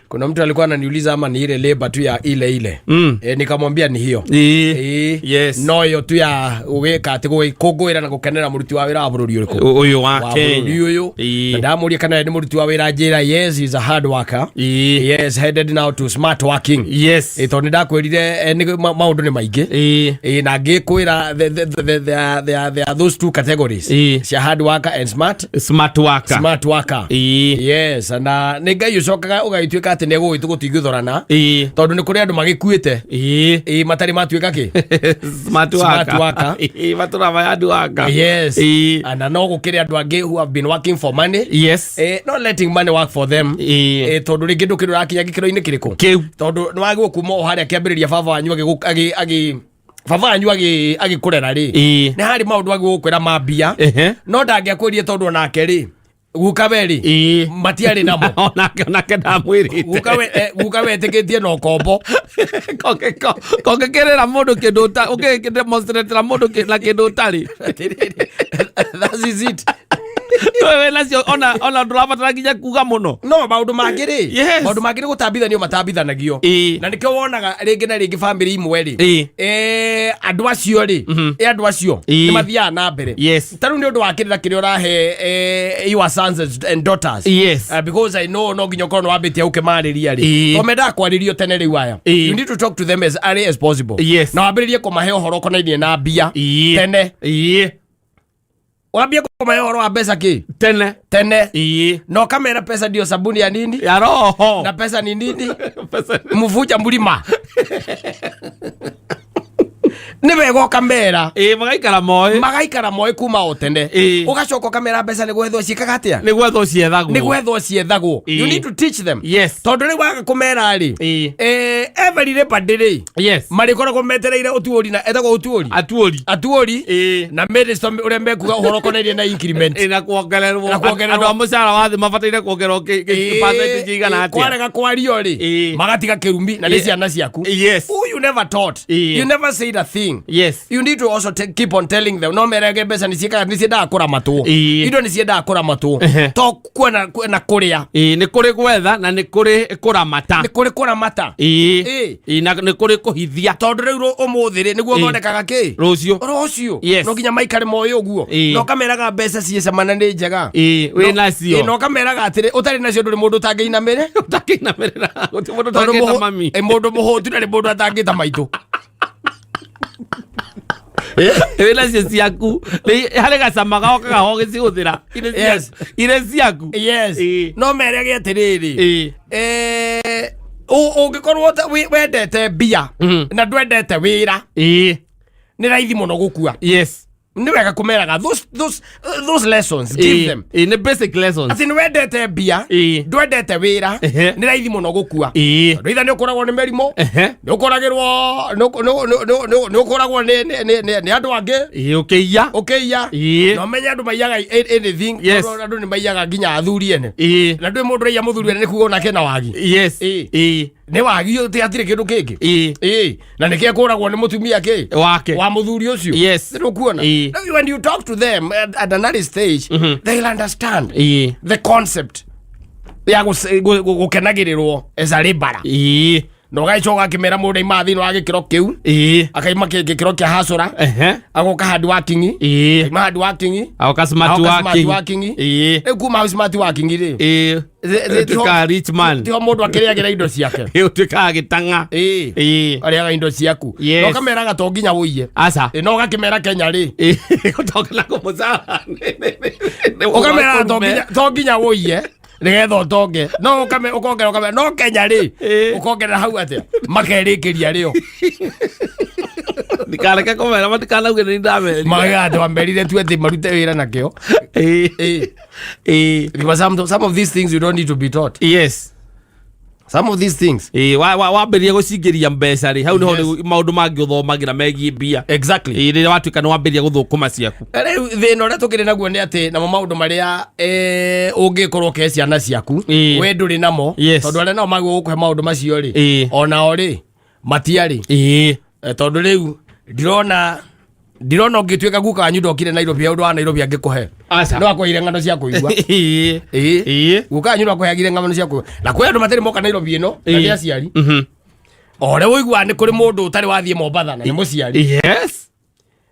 Kuna mtu alikuwa ananiuliza ama ni ile labor tu ya ile ile. Nikamwambia ni hiyo. No yo tu ya gwika ati gwikũngũĩra na gũkenera mũruti wa wĩra wa bũrũri ũrĩkũ? Ũyũ wa Wa bũrũri Kenya. ũyũ. Na ndamũria kana nĩ mũruti wa wĩra, njĩra yes, he's a hard worker. Yes, headed now to smart working. Tondũ nĩ ndakwĩrire maũndũ nĩ maingĩ. Na ngĩkwĩra there are those two categories cia hard worker and smart Smart worker. Smart worker. Yes, na nĩ Ngai ũcokaga ũgagĩtuĩka atĩ nĩ egũgĩtũ gũtigithũrana, tondũ nĩ kũrĩ andũ magĩkuĩte matarĩ matuĩka kĩ? Smart Smart worker. worker. Matũra maya andũ worker. Yes. Na no gũkĩrĩ andũ angĩ who have been working for money, not letting money work for them. Tondũ rĩngĩ ndũkĩrĩ ũrakinya gĩkĩro-inĩ kĩrĩkũ? Kĩu. Tondũ nĩ wagĩrĩirwo kuma o harĩa kĩambĩrĩria, baba wanyu baba wanyu agĩkũrera rĩ, nĩ harĩ maũndũ agĩrĩirwo gũkwĩra ma mbia, no ndangĩakwĩrire tondũ onake rĩ, guka we rĩ, matiarĩ namo. Onake ndamwĩrĩte. Guka wetĩkĩtie na ũkombo. Kongĩkĩrĩra mũndũ kĩndũ ũngĩdemonstratĩra mũndũ na kĩndũ ũtarĩ. That is it. We nacio ona ndũrabatara nginya kuga mũno. No maũndũ mangĩ rĩ, maũndũ mangĩ nĩ gũtambithanio matambithanagio. Na nĩkĩo wonaga rĩngĩ na rĩngĩ bamĩrĩ imwe rĩ, andũ acio rĩ, andũ acio nĩ mathiaga na mbere. Ta rĩu nĩ ũndũ wa kĩrĩra kĩrĩa ũrahe your sons and daughters. Because I know no nginya ũkorwo nĩ wambĩtie ũkĩmarĩria rĩ, tondũ mendaga kwarĩrio tene rĩu aya. You need to talk to them as early as possible. Na wambĩrĩrie kũmahe ũhoro ũkonainie na mbia tene. Wambie kũmahe ũhoro wa mbeca kĩ? Tene. Tene. Na ũkamera pesa ndio sabuni ya nini? Ya roho. Na pesa ni nini? Mvuja mlima. Nĩ wega ũkamera. Magaikara moĩ. Magaikara moĩ kuma o tene. Ũgacoka ũkamera mbeca nĩ gwethwo ciĩkaga atĩa? Nĩ gwethwo ciethagwo. Nĩ gwethwo ciethagwo. You need to teach them. Tondũ rĩu waga kũmera rĩ, every Labor Day rĩ, marĩkoragwo metereire ũtuũri na etagwo ũtuũri. Atuũri. Atuũri na minister ũrĩa mekuga ũhoro ũkonainie na increment. Na kuongererwo. Na kuongererwo. Andũ a mũcara wa thĩ mabataire kuongererwo percentage igana atĩa? Kwarega kwario rĩ, magatiga kĩrumi na nĩ ciana ciaku. Who you never taught. You never said a thing. You need to also keep on telling them. No merege mbeca nĩ ciĩkaga, nĩ ciendaga kũramatwo. Indo nĩ ciendaga kũramatwo. To kuona na kũrĩa. Nĩ kũrĩ gwetha na nĩ kũrĩ kũramata. Nĩ kũrĩ kũramata. Na nĩ kũrĩ kũhithia. Tondũ rĩu ũmũthĩ rĩ, nĩguo ũthondekaga kĩ? Rũciũ. Rũciũ. Yes. No nginya maikare moĩ ũguo. Na ũkameraga mbeca ciĩcemana nĩ njega. Wĩ nacio. Na ũkameraga atĩrĩ, ũtarĩ nacio ndũrĩ mũndũ ũtangĩinamĩre. Ũtangĩinamĩrĩra, gũtirĩ mũndũ Tondũ ũtangĩta mami. Mũndũ mũhũtu ndarĩ mũndũ atangĩta maitũ. Wĩ nacio ciaku. Harĩ gacama gokaga ho gĩcihũthĩra. Irĩ irĩ ciaku. No merage atĩrĩrĩ, ũngĩkorwo wendete mbia na ndwendete wĩra, nĩ raithi mũno gũkua. Nĩ wega kũmeraga those lessons, give them. Nĩ basic lessons. Atĩ nĩ wendete mbia, ndwendete wĩra, nĩ raithi mũno gũkua. Tondũ itha nĩ ũkũragwo nĩ mĩrimũ, nĩ ũkũragĩrwo nĩ ũkũragwo nĩ andũ angĩ. Ũkĩiya. Ũkĩiya. Na ũmenye andũ maiyaga anything. Tondũ andũ nĩ maiyaga nginya athuri ene. Na ndũĩ mũndũ ũraiya mũthuri ene nĩ kuga onake na wagi. Nĩ wagi ũtĩ, hatirĩ kĩndũ kĩngĩ. Na nĩkĩo kũragwo nĩ mũtumia kĩ? Wake. Wa mũthuri ũcio. Nĩ ũkuona? Now, when you talk to them at an early stage, they'll understand the concept ya gũkenagĩrĩrwo as a laborer. Na ũgagĩcoka ũgakĩmera mũndũ aima thĩinĩ wa gĩkĩro kĩu, akaima gĩkĩro kĩa hacũra, agoka hard working, aima hard working, agoka smart agoka smart working. Working. Rĩu kuma hau smart working rĩ, Ũtuĩkaga rich man. Tiho mũndũ akĩrĩagĩra indo ciake. Ũtuĩkaga gĩtang'a. Arĩaga indo ciaku. Na ũkameraga to nginya ũiye. Aca. Na ũgakĩmera Kenya rĩ, gũtonga na kũmũcara. Ũkameraga to nginya ũiye nĩgetha ũtonge, no ũkongerera, ũkamera no Kenya rĩ, ũkongerera hau atĩa makerĩkĩria rĩo. Ndikareke kũmera matikanauge nĩ ndamerire. Magaga atĩ wamerire tu atĩ marute wĩra nakĩo. Because some of these things you don't need to be taught. Some of these things. Wambĩrĩria gũcingĩria mbeca rĩ, hau nĩho rĩu maũndũ mangĩ ũthomagĩra megiĩ mbia. Rĩrĩa watuĩka nĩ wambĩrĩria gũthũkũma ciaku. Rĩu thĩna ũrĩa tũkĩrĩ naguo nĩ atĩ namo maũndũ marĩa ũngĩkorwo ũkĩhe ciana ciaku, we ndũrĩ namo. Tondũ arĩa nao magwo gũkũhe maũndũ macio rĩ, onao rĩ, matiarĩ. Tondũ rĩu ndirona Ndirona ũngĩtuĩka guka wanyu ndokire Nairobi he ũndũ wa Nairobi angĩkũhe. Aca. No akũheire ng'ano cia kũigua. Ĩĩ. Ĩĩ. Ĩĩ. Guka wanyu no akũheagire ng'ano cia kũigua. Na kwĩ andũ matarĩ moka Nairobi ĩno na Ĩĩ. nĩ aciari. O ũrĩa ũiguaga nĩ kũrĩ mũndũ ũtarĩ wathiĩ Mombatha na nĩ mũciari. Yes.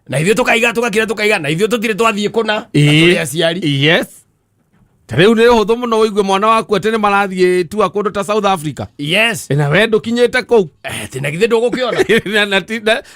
Na ithuĩ tũkaiga tũgakira tũkaiga na ithuĩ tũtirĩ twathiĩ kũna na Ĩĩ. tũrĩ aciari. Yes. Ta rĩu nĩ ũhũthũ mũno ũigue mwana waku atĩ nĩ marathiĩ tua kũndũ ta South Africa. Yes. Na we ndũkinyĩte kũu. Eh, Atĩ na githĩ ndũgũkĩona.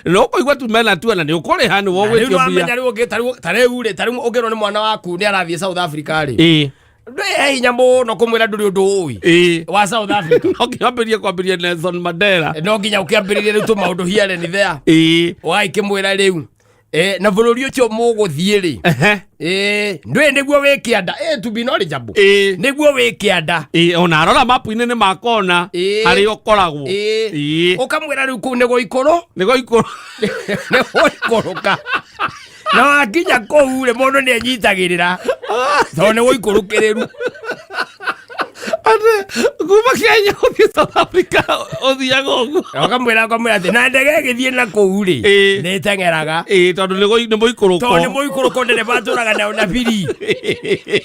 Na ũkũigua tu mena tua na nĩ ũkũrĩha nĩ Na rĩu wogwĩtio nĩwamenya mbia. rĩu ũngĩ ta rĩu rĩ ta rĩu ũngĩrwo nĩ mwana waku nĩ arathiĩ South Africa rĩ. Ĩĩ. Ndwĩ hinya mũno kũmwĩra ndũrĩ ũndũ ũĩ Ĩĩ. wa South Africa. No nginya wambĩrĩrie kwambĩrĩria Nelson Mandela. No nginya ũkĩambĩrĩrie rĩu tũmaũndũ here and there. Ĩĩ. Ũgagĩkĩmwĩra rĩu eh, na bũrũri ũcio mũgũthiĩ rĩ Ehe. eh, ndũĩ nĩguo wĩ kĩanda eh, to be knowledgeable Ĩĩ. nĩguo wĩ kĩanda. Ĩĩ, ona arora mapu-inĩ nĩ makona Ĩĩ. harĩa ũkoragwo. Ĩĩ. Ĩĩ. Ũkamwĩra rĩu kũu nĩ gũikũrũ Nĩ gũikũrũ. Nĩ gũikũrũka na wakinya kũu rĩ mũndũ nĩ enyitagĩrĩra tondũ nĩ gũikũrũkĩrĩru. Atĩ kuma Kenya gũthiĩ South Africa ũthiaga ũguo. Na ũkamwĩra atĩ na ndege ĩgĩthiĩ na kũu rĩ Ĩĩ. nĩ ĩteng'eraga Ĩĩ, tondũ nĩ mũikũrũko. Tondũ nĩ mũikũrũko ndereba atũraga nayo na biri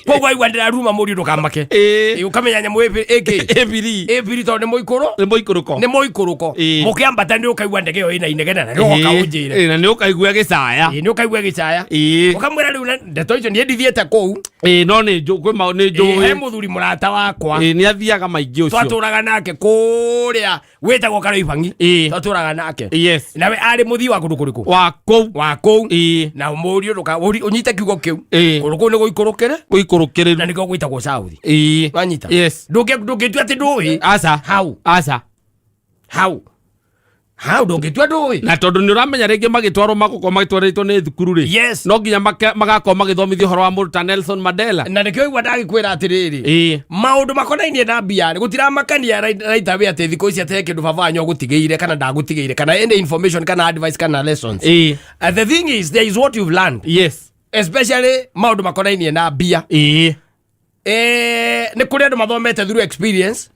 koguo aigua ndĩraruma mũriũ ndũkamake. Ĩĩ. Ĩĩ, ũkamenya nyamũ ĩbĩ- ĩkĩ Ĩbiri. Ĩbiri tondũ nĩ mũikũrũ Nĩ mũikũrũko. Nĩ mũikũrũko. Ĩĩ. Mũkĩambata nĩ ũkaigua ndege ĩyo ĩna inegene na nĩ ũgoka ũnjĩre. Ĩĩ, na nĩ ũkaigua gĩcaya. Ĩĩ, nĩ ũkaigua ĩgĩcaya. Ĩĩ. Ũkamwĩra rĩu ndeto icio niĩ ndithiĩte kũu. Ĩĩ, no nĩ njũ kwĩ nĩ Ĩĩ, he njũĩ. mũthuri mũrata wakwa Ĩĩ, nĩ athiaga maingĩ ũcio. Twatũraga nake kũrĩa wĩtagwo Karoibangi. Ĩĩ. Twatũraga nake. Yes. Nawe arĩ mũthii wa kũndũ kũrĩkũ? Wa kũu. Wa kũu. Ĩĩ. Na mũriũ ndũka ũnyite kiugo kĩu. Ĩĩ. Kũndũ kũu nĩ gũikũrũkĩre Gũikũrũkĩrĩru. Na nĩkĩo gwĩtagwo South. Ĩĩ. Wanyita? Yes. Ndũngĩtua atĩ ndũĩ. Aca. Hau. Aca. Hau ndũngĩtua ndũĩ. Na tondũ nĩ ũramenya rĩngĩ magĩtwarwo magũkorwo magĩtwarĩtwo nĩ thukuru rĩ, Yes. no nginya magakorwo magĩthomithio ũhoro wa mũndũ ta Nelson Mandela. Na nĩkĩo igua ndagĩkwĩra atĩrĩrĩ, Ĩĩ. Maũndũ makonainie na mbia rĩ gũtiramakania right away atĩ thikũ ici atĩ he kĩndũ baba wanyu agũtigĩire kana ndagũtigĩire kana any information kana advice kana lessons. Ĩĩ. The thing is, there is what you've learned, especially maũndũ makonainie na mbia. Ĩĩ. Nĩ kũrĩ andũ mathomete through experience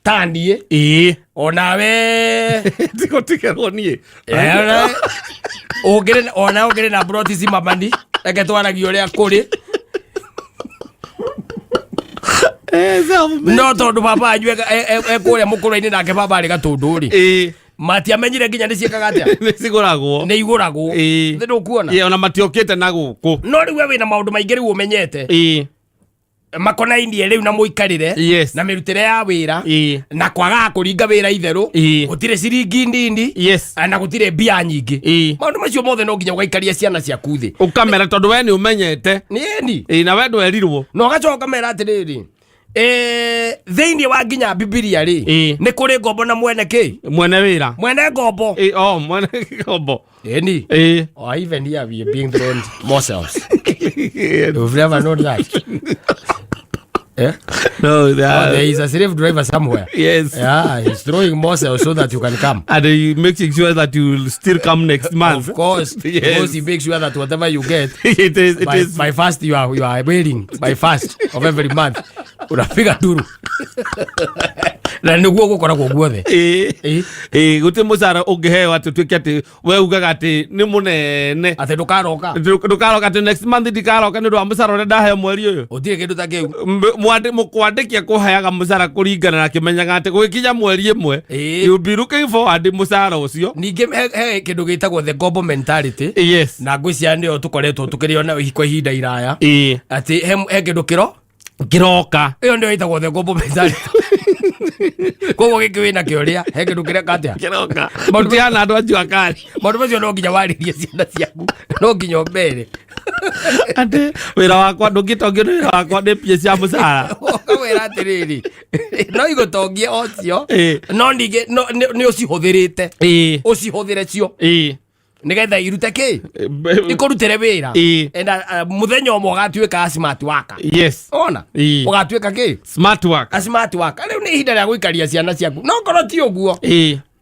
ta niĩ. Ĩĩ. Onawe. Tigũtigĩrwo niĩ. Ũngĩrĩ ona ũngĩrĩ na broti cimamani reke twaragie ũrĩa kũrĩ. No tondũ baba wanyu ekũrĩa mũkũrũ-inĩ nake baba arĩ gatũndũ rĩ, matiamenyire nginya nĩ ciĩkaga atĩa. Nĩ cigũragwo. Nĩ igũragwo. Ĩĩ. Nĩ ndũkuona? Ĩĩ, ona matiokĩte na gũkũ. No rĩu we wĩna maũndũ maingĩ rĩu ũmenyete makonainie rĩu na mũikarĩre na mĩrutĩre ya wĩra na kwagaga kũringa wĩra itherũ. Gũtirĩ ciringi ndindi na gũtirĩ mbia nyingĩ. Maũndũ macio mothe no nginya ũgaikaria ciana ciaku thĩ. Ũkamera tondũ we nĩ ũmenyete. Nĩ ĩni. Ĩĩ, na we ndwerirwo. Na ũgacoka ũkamera atĩrĩrĩ, thĩinĩ wa nginya Bibilia rĩ, nĩ kũrĩ ngombo na mwene kĩ? Mwene wĩra. Mwene ngombo. Ĩĩ, oh, mwene ngombo. Ĩni. Oh, even here we are being thrown morsels. You've never known that, eh? No, they Oh, are, there is a slave driver somewhere. Yeah, he's throwing morsels so that you can come. And he making sure that you will still come next month. Of course. Because he makes sure that whatever you get, It is, it by, is by first you are waiting by first of every month. Unapiga nduru. Na nĩguo gũkoragwo guothe. Ĩĩ. Ĩĩ. Ĩĩ, gũtirĩ mũcara ũngĩheo atĩ ũtuĩke atĩ we ugaga atĩ nĩ mũnene. Atĩ ndũkaroka. Ndũkaroka atĩ next month ndikaroka nĩ ũndũ wa mũcara ũrĩa ndaheo mweri ũyũ. Gũtirĩ kĩndũ ta kĩu. Mũkwandĩki akũheaga mũcara kũringana na kĩmenyaga atĩ gũgĩkinya mweri ĩmwe, you'll be looking forward mũcara ũcio. Ningĩ he kĩndũ gĩtagwo the gombo mentality. Na ngwĩciria nĩyo tũkoretwo tũkĩrĩo nayo kwa ihinda iraya. Atĩ he kĩndũ kĩro Kĩroka. Ĩyo nĩyo ĩtagwo the gombo mentality. Koguo gĩkĩ wĩna kĩo rĩa he kĩndũ kĩreka atĩa? Kĩroka. Tũtihana andũ a jua kali. Maũndũ macio no nginya warĩrie ciana ciaku, no nginya ũmere Atĩ wĩra wakwa ndũngĩtongio nĩ wĩra wakwa nĩ mbia cia mũcara. Ũkamwĩra atĩrĩrĩ, no igũtongie o cio, no ningĩ nĩ ũcihũthĩrĩte, ũcihũthĩre cio nĩgetha irute kĩ, ikũrutĩre wĩra. And mũthenya ũmwe ũgatuĩka a smart worker. Ona ũgatuĩka kĩ? Smart work. A smart worker. Rĩu nĩ ihinda rĩa gũikaria ciana ciaku, no korwo ti ũguo,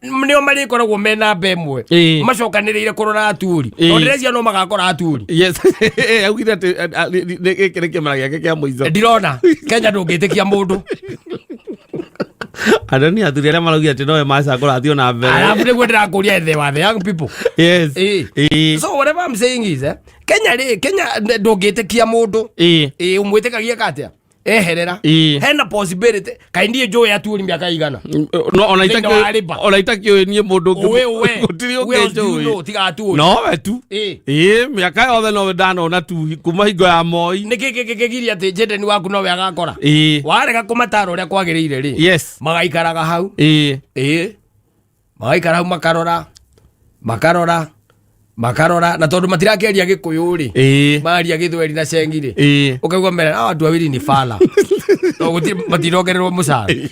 nĩo marĩkoragwo me namba ĩmwe macokanĩrĩire kũrora aturi, tondũ ndĩreciria no magakora aturi. Yes. Augire atĩ gĩkĩ nĩ kĩmera gĩake kĩa mũico. Ndirona Kenya ndũngĩtĩkia mũndũ. Andũ nĩ athuri arĩa maraugire atĩ nowe macagũra athiĩ na mbere. Alafu nĩguo ndĩrakũria the wa the young people. Yes. Ĩĩ. So whatever I'm saying is, Kenya rĩ, Kenya ndũngĩtĩkia mũndũ. Ĩĩ, ũmwĩtĩkagia atĩa? Eherera. Hena possibility kaĩ niĩ njũĩ atuũri mĩaka igana? No ona Thĩinĩ wa Riba. ona itakĩũĩ niĩ mũndũ ũngĩ. Ũĩ ũwe. Gũtirĩ Who ũngĩ else do you njũĩ. know tiga atuũri? Nowe tu. Ĩĩ. Ĩĩ, mĩaka yothe nowe ndanona tu kuma hingo ya Moi. Nĩkĩ kĩngĩkĩgiria atĩ Jaden waku nowe agakora? Warega kũmatara ũrĩa kwagĩrĩire rĩ, magaikaraga hau. Ĩĩ, magaikara hau, makarora, makarora, makarora, na tondũ matirakĩaria Gĩkũyũ rĩ, maria Gĩthweri na cengi rĩ, ũkaigua mera, "Hawa watu wawili ni fala." To matirongererwo mũcara.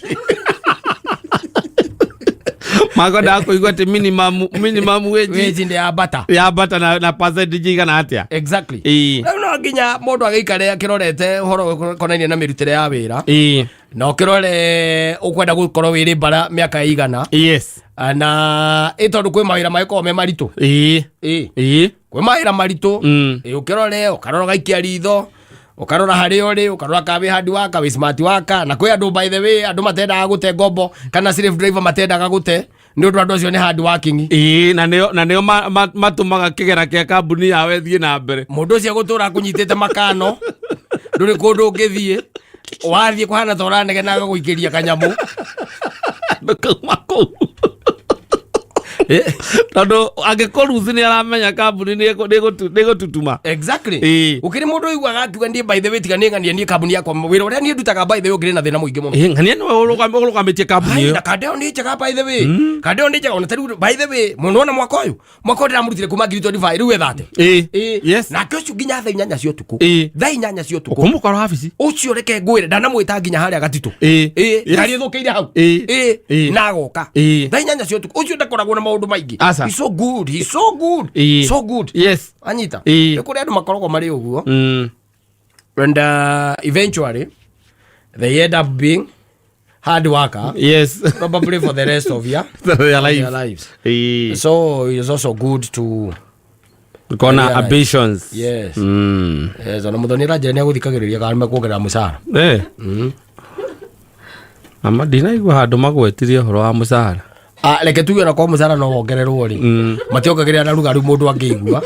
Makwendaga kũigua atĩ minimum wage wage ndĩ yambata. Yambata na percentage igana atĩa. Rĩu no nginya mũndũ agĩikare akĩrorete ũhoro ũkonainie na mĩrutĩre ya wĩra, na ũkĩrore ũkwenda gũkorwo wĩrĩ mbara mĩaka ĩigana. Na ĩ tondũ kwĩ mawĩra magĩkoragwo me maritũ. Ĩ, kwĩ mawĩra maritũ. Ĩ, ũkĩrore, ũkarora, ũgaikia ritho, ũkarora harĩa ũrĩ, ũkarora kana wĩ hard worker, wĩ smart worker. Na kwĩ andũ, by the way, andũ matendaga gũte ngombo kana slave driver matendaga gũte nĩ ũndũ andũ acio nĩ hard working. Ĩĩ, na nĩo matũmaga kĩgera kĩa kambuni yao ĩthiĩ na mbere. Mũndũ ũcio gũtũra akũnyitĩte makano, ndũrĩ kũndũ ũngĩthiĩ, wathiĩ kũhana ta ũranegena, agagũikĩria kanyamũ. Ndũkauma kũu tondũ angĩkũruthi nĩ aramenya kambuni nĩ ĩgũtutuma. Gũkĩrĩ mũndũ ũiguaga akiuga, "Niĩ, by the way, tiga nĩ ng'ania, niĩ kambuni yakwa, wĩra ũrĩa niĩ ndutaga, by the way, ũngĩrĩ na thĩna mũingĩ mũno." Ĩĩ, ng'ania nĩwe ũrũgamĩtie kambuni Ai, ĩyo. Na kandeo nĩ njega, by the way, kandeo nĩ njega. Ona tarĩu, by the way, mũno ona mwaka ũyũ, mwaka ũyũ ndĩramũrutire kuma 2025, rĩu ethate. Nake ũcio nginya thaa 8 cia ũtukũ, thaa 8 cia ũtukũ. Ũkũmũkora wabici. Ũcio reke ngwĩre, ndanamwĩta nginya harĩa gatitũ. Ĩĩ, ngari ĩthũkĩire hau. Ĩĩ, na agoka thaa 8 cia ũtukũ. Ũcio ndakoragwo na maũndũ maingĩ. Aca. He's so good, he's so good. So good. Anyita. Nĩ kũrĩ andũ makoragwo marĩ ũguo, and eventually they end up being hard worker, probably for the rest of your, their life. Their lives. So it's also good to Kona realize. Ambitions. Yes. Yes, ona Muthoni ranjĩra nĩ agũthikagĩrĩria kana mekuongerera mũcara. Eh. Ama ndinaigua handũ magwetirie ũhoro wa mũcara. Ah, reke tuge ona kwa mũcara no wongererwo rĩ, mationgagĩrĩra na ruga rĩu mũndũ angĩigua.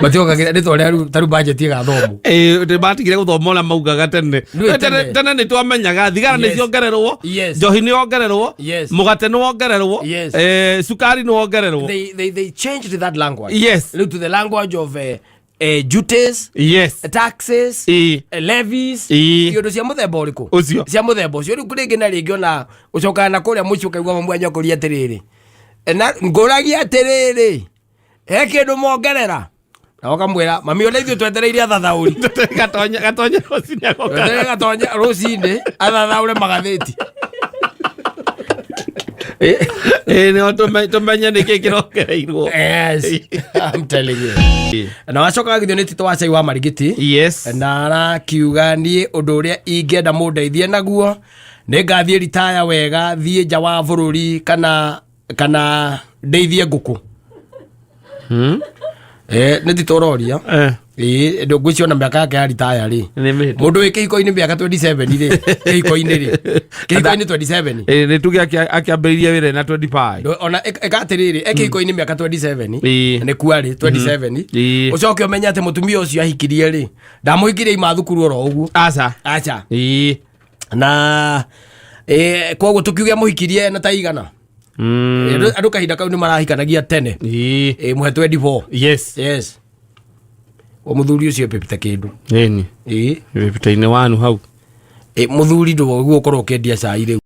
Mationgagĩrĩra nĩ torĩa rĩu ta rĩu budget ĩgathomwo. Ĩĩ, nĩ matigire gũthoma ũrĩa maugaga tene. Nĩ tene. Tene nĩ twamenyaga thigara nĩ ciongererwo, njohi nĩ yongererwo, mũgate nĩ wongererwo, cukari nĩ wongererwo. They changed that language rĩu to the language of duties, taxes, levies, iũndũ cia mũthemba ũrĩkũ. Ũcio. Cia mũthemba ũcio. Rĩu rĩngĩ na rĩngĩ ona ũcokaga na kũrĩa mũciĩ ũkaigua mamu anyokoria atĩrĩrĩ, "Na ngũragia atĩrĩrĩ, he kĩndũ mongerera?" Na ũkamwĩra, "Mami, ona ithuĩ twetereire athathaũri." Gatonya gatonya rũcinĩ agoka. Twetereire gatonya rũcinĩ athathaũre magathĩti. Ĩĩ, nĩho tũmenye nĩkĩ kĩrongereirwo. Yes, I'm telling you. Na wacoka githio nĩ Tito wa cai wa Marigiti. Na arakiuga, "Niĩ ũndũ ũrĩa ingĩenda mũndeithie naguo, nĩ ngathiĩ ritaya wega, thiĩ nja wa bũrũri kana ndeithie ngũkũ." Nĩ Tito ũroria. Ĩĩ, ngwĩciria ona mĩaka yake ya ritaya rĩ, Nĩ mĩhĩtũku. Mũndũ wĩ kĩhiko-inĩ mĩaka 27 rĩ, kĩhiko-inĩ rĩ, kĩhiko-inĩ 27. Ĩĩ, nĩ tuge akĩambĩrĩria wĩra na 25. Ona ĩka atĩrĩrĩ, e kĩhiko-inĩ mĩaka 27, nĩ kuarĩ 27. Ũcoke ũmenye atĩ mũtumia ũcio ahikirie rĩ, ndamũhikirie ima thukuru oro ũguo. Aca. Aca. Na koguo tũkiuge mũhikirie na ta igana. Andũ kahinda kau nĩ marahikanagia tene. Mũhe 24. Yes, o mũthuri ũcio epĩpĩte kĩndũ. Ĩni. Wĩpita-inĩ wanu hau. Mũthuri ndũguo ũkorwo ũkĩendia cai rĩu.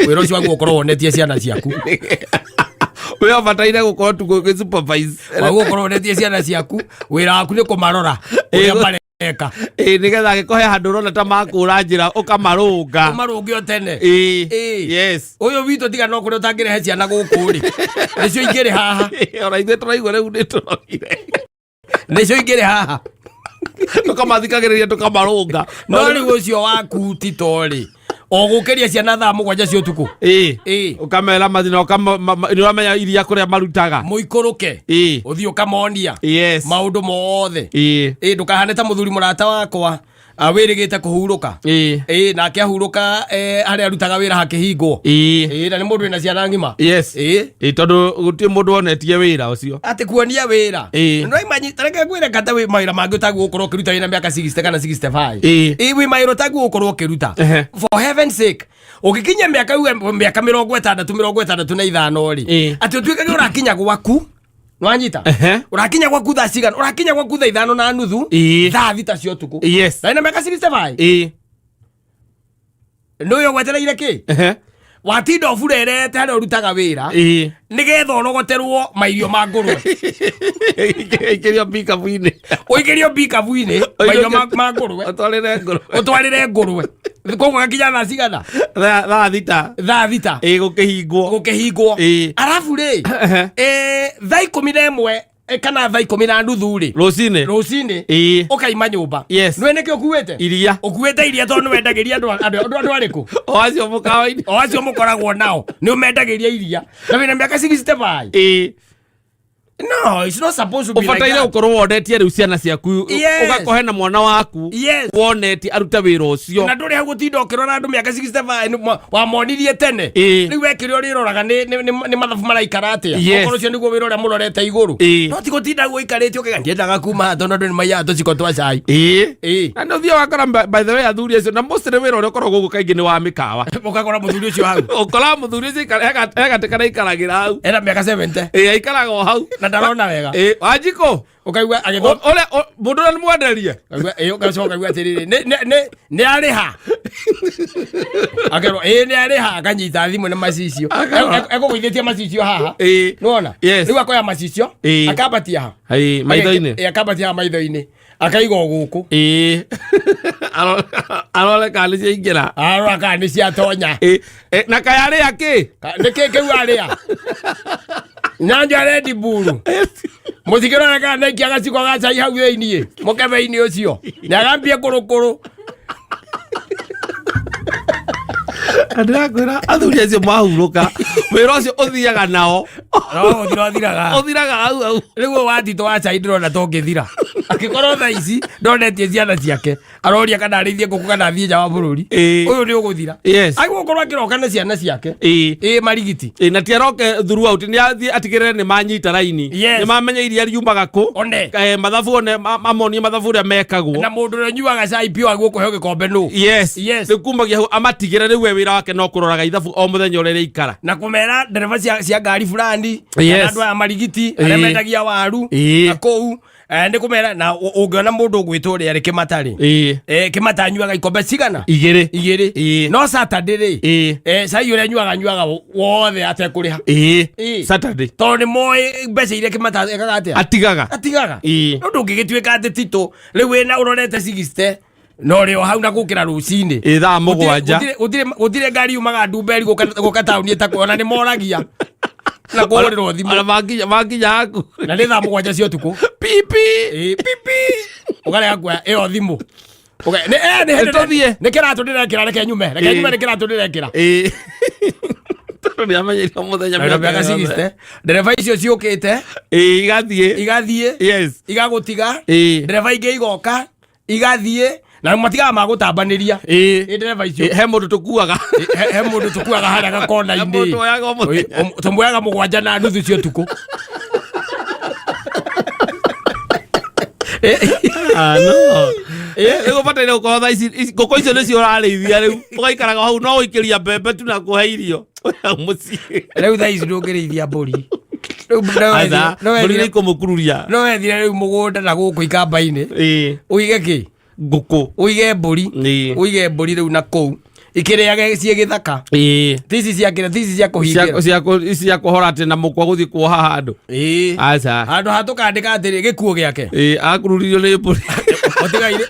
Wĩra ũcio waguo ũkorwo wonetie ciana ciaku. We ũbataire gũkorwo tu gũgĩ supervise. Waguo ũkorwo wonetie ciana ciaku, wĩra waku nĩ kũmarora ũrĩa mareka. Ĩĩ, nĩgetha angĩkorwo he handũ ũrona ta makũra njĩra, ũkamarũnga. Ũmarũnge o tene. Ũyũ witũ tiga no kũrĩa ũtangĩrehe ciana gũkũ rĩ, nĩcio ingĩrĩ haha. Ona ithuĩ tũraigua rĩu nĩ tũrogire. Nĩcio ingĩrĩ haha. Tũkamathikagĩrĩria, tũkamarũnga. No rĩu ũcio waku Tito rĩ, o gũkĩria ciana thaa 7 cia ũtukũ. Ũkamera mathina, nĩ ũramenya iria kũrĩa marutaga. Mũikũrũke, ũthiĩ ũkamonia maũndũ mothe. Ĩĩ, ndũkahane ta mũthuri mũrata wakwa. Wĩrĩgĩte kũhurũka. Ĩĩ, nake ahurũka, harĩa arutaga wĩra hakĩhingwo. Ĩĩ, na nĩ mũndũ wĩna ciana ng'ima. Ĩĩ. Tondũ gũtirĩ mũndũ wonetie wĩra ũcio. Atĩ kuonia wĩra. No imanyi tareke ngwĩre kata wĩ mawĩra mangĩ ũtagwo gũkorwo ũkĩruta wĩna mĩaka 60 kana 65. Ĩĩ, wĩ mawĩra ũtagwo gũkorwo ũkĩruta. For heaven's sake, ũgĩkinyia mĩaka uge mĩaka 60, 65 rĩ, atĩ ũtuĩkage ũrakinya gwaku, nwanyita, ũrakinya gwaku thaa cigana? Ũrakinya gwaku thaa 5:30, thaa 6 cia ũtukũ. Na ina mĩaka 65. Nĩ ũyũ gwetereire kĩ? Watinda ũburerete harĩa ũrutaga wĩra nĩgetha ũrogoterwo mairio ma ngũrwe. Ikĩrio pikabu-inĩ. Ũikĩrio mbikabu-inĩ mairio ma ngũrwe. Ũtwarĩre ngũrwe. Ũtwarĩre ngũrwe. Koguo gakinya thaa cigana? Thaa 6. Thaa 6. Ĩĩ, gũkĩhingwo. Gũkĩhingwo. Arabu rĩ, thaa 11 kana thaa 10:30 rĩ, Rũcinĩ. Rũcinĩ, ũkaima nyũmba. Nĩwe nĩkĩ ũkuĩte? Iria. Ũkuĩte iria tondũ nĩwendagĩria andũ arĩkũ? O acio mũkawa-inĩ. O acio mũkoragwo nao nĩ ũmendagĩria iria na wĩna mĩaka 65. No, it's not supposed to be like Ũbataire that. gũkorwo wonetie rĩu ciana ciaku, ũgakohe na mwana waku, wonetie arute wĩra ũcio. Na ndũrĩ hau gũtinda ũkĩrora andũ mĩaka 65 wamonirie tene. Rĩu we kĩrĩa ũrĩroraga nĩ mathabu maraikara atĩa. Okorwo ũcio nĩguo wĩra ũrĩa mũrorete igũrũ. No ti gũtinda ũikarĩte ũkaiga ndiendaga kuma haha tondũ andũ nĩ maiyaga tũciko twa cai. Na nĩ ũthiaga wakora, by the way, athuri acio na mostly wĩra ũrĩa ũkoragwo gũkũ kaingĩ nĩ wa mĩkawa. Ũgakora mũthuri ũcio hau. Ũkoraga mũthuri ũcio he gatĩ karĩa aikaragĩra hau. Ena mĩaka 70. Ĩĩ, aikaraga o hau. Na ndarona wega. Ĩĩ, Wanjikũ. Ũkaigua agĩthoma. Ũrĩa mũndũ ũrĩa nĩ mwenderie. Ũkaigua, ĩĩ, ũgacoka ũkaigua atĩrĩrĩ, nĩ arĩha. Akerwo ĩĩ nĩ arĩha, akanyita thimũ na macicio. Ekũgũithĩtie macicio haha. Nĩwona? Rĩu akoya macicio, akambatia ha. Ĩĩ, maitho-inĩ. Ĩĩ, akambatia haha maitho-inĩ. Akaiga o gũkũ. Ĩĩ. Arore kana nĩ ciaingĩra. Arora kana nĩ ciatonya. Ĩĩ. Na kayarĩa kĩ? Nĩ kĩ kĩu arĩa? Nyanja Red Bull. Mũtikĩrora kana naikia gaciko ga cai hau thĩiniĩ mũkebe-inĩ ũcio nĩ agambie kũrũkũrũ. Na ndĩrakwĩra athuri acio mahurũka wĩra ũcio ũthiaga nao. No ũthira ũthiraga. Ũthiraga hau hau. Rĩu ũyũ wa Tito wa cai ndĩrona tũngĩthira angĩkorwo thaa ici ndonetie ciana ciake, aroria kana arĩithie ngũkũ kana athiĩ nja wa bũrũri. Ũyũ nĩ ũgũthira. Agĩgũkorwo akĩroka na ciana ciake. Ĩĩ, marigiti. Ĩĩ, na ti aroke throughout, nĩ athiĩ atigĩrĩre nĩ manyita raini, nĩ mamenya iria riumaga kũ. One. Mathabu one mamonie mathabu ũrĩa mekagwo. Na mũndũ ũrĩa ũnyuaga cai piũ agũkũheo gĩkombe nũ? Rĩu kumagia hau amatigĩre, rĩu we wĩra wake no kũroraga ithabu o mũthenya ũrĩa rĩikara. Na kũmera ndereba cia ngari fulani, kana andũ aya marigiti arĩa mendagia waru na kũu, nĩ kũmera na ũngĩona mũndũ ũgwĩtwo ũrĩa rĩ kĩmata rĩ, kĩmata anyuaga ikombe cigana? Igĩrĩ. Igĩrĩ. No Saturday rĩ, cai ũrĩa anyuaga anyuaga wothe atekũrĩha. Saturday. Tondũ nĩ moĩ mbeca iria kĩmata ekaga atĩa? Atigaga. Atigaga. No ndũngĩgĩtuĩka atĩ Tito rĩu wĩna ũrorete 60 no rĩ o hau na gũkĩra rũcinĩ. Ĩĩ, thaa 7. Gũtirĩ ngari yumaga Ndumberi gũka taũni ĩtakwo, ona nĩ moragia na kũhũrĩrwo thimũ. Ona makinya haku. Na nĩ thaa 7 cia ũtukũ. Pipi. Ĩĩ, pipi, ũkarega kuoya ĩyo thimũ. Nĩ tũthiĩ. Nĩ kĩratũ ndĩrekĩra, reke nyume, reke nyume, nĩ kĩratũ ndĩrekĩra. Ĩĩ, tondũ nĩ amenyerio mũthenya Na mĩaka mĩaka yothe. 60 ndereba icio ciũkĩte Ĩĩ, igathiĩ. Igathiĩ. Igagũtiga. Ndereba ingĩ igoka igathiĩ na matigaga magũtambanĩria. Ĩ ndereba icio. Ĩĩ, he mũndũ tũkuaga. He mũndũ tũkuaga harĩa He gakona-inĩ. mũndũ oyaga o mũthenya. Tũmuoyaga 7:30 cia ũtukũ. Ah, no. Rĩu ũbataire gũkorwo thaa ici ngũkũ icio nĩcio ũrarĩithia, rĩu ũgaikaraga hau no gũikĩria mbembe tu na kũhe irio hau mũciĩ. Rĩu thaa ici ndũngĩrĩithia mbũri. Rĩu no Aca, no mbũri nĩ wethire- ikũmũkururia. No wethire rĩu mũgũnda na gũkũ ikamba-inĩ, ũige kĩ? Ngũkũ. Ũige mbũri. Ũige mbũri rĩu na kũu ikĩrĩage ciĩ gĩthaka. Ti ici cia kĩrĩa, ti ici cia kũhingĩra. Ici cia kũhora atĩ na mũkwa gũthiĩ kuoha handũ. Aca. Handũ ha tũkandĩka atĩrĩ gĩkuũ gĩake. Ĩĩ, akururirio nĩ mbũri.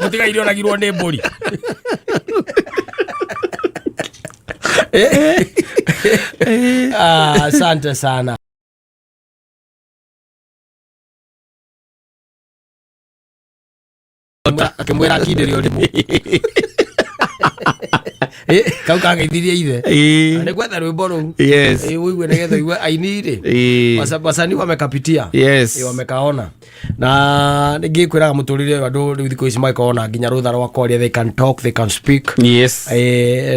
Mũtigaire oragirwo nĩ mbũri. Ah, asante sana. Akĩmwĩra akindĩre ũrimũ. Kau kageithirie ithe. Ĩĩ. Nĩ gwetha rwĩmbo rũu. Yes. Ũigue nĩgetha ũigue aini rĩ. Ĩĩ. Wasanii wamekapitia. Yes. Wamekaona. Na nĩngĩkwĩraga mũtũrĩre ũyũ andũ rĩu thikũ ici magĩkorwo na nginya rũtha rwa kwaria, they can talk, they can speak. Yes.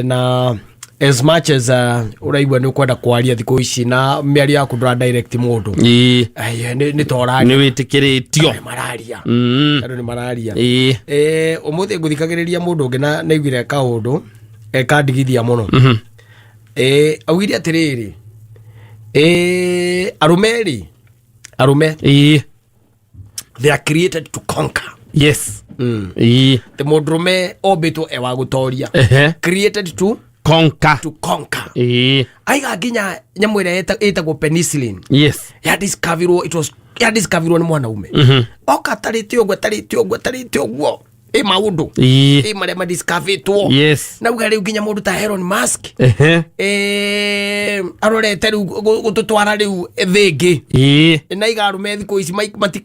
Na as much as ũraigua nĩ ũkwenda kwaria thikũ ici na mĩario yaku ndũra direct mũndũ. Ĩĩ. Ai, nĩ ta ũraria. Nĩ wĩtĩkĩrĩtio. Nĩ mararia. Andũ nĩ mararia. Ĩĩ. Ũmũthĩ ngũthikagĩrĩria mũndũ ũngĩ na naiguire kaũndũ kandigithia mũno. Augire atĩrĩrĩ, arũme rĩ, arũme Ĩĩ. they are created to conquer. Yes. Ĩĩ. Atĩ mũndũrũme ombĩtwo e wa gũtoria. Ehe. Created to Conquer. to conquer. Ĩĩ. Aiga nginya nyamũ ĩrĩa ĩtagwo penicillin Yes. ya discoverirwo, it was ya discoverirwo nĩ mwanaume. Oka atarĩte ũguo, atarĩte ũguo, atarĩte ũguo, ĩ maũndũ Ĩĩ. ĩ marĩa madiscoveritwo. Yes. Nauga rĩu nginya mũndũ ta Elon Musk Ehe. arorete rĩu gũtũtwara rĩu thĩ ĩngĩ. Ĩĩ. Na iga arũme thikũ ici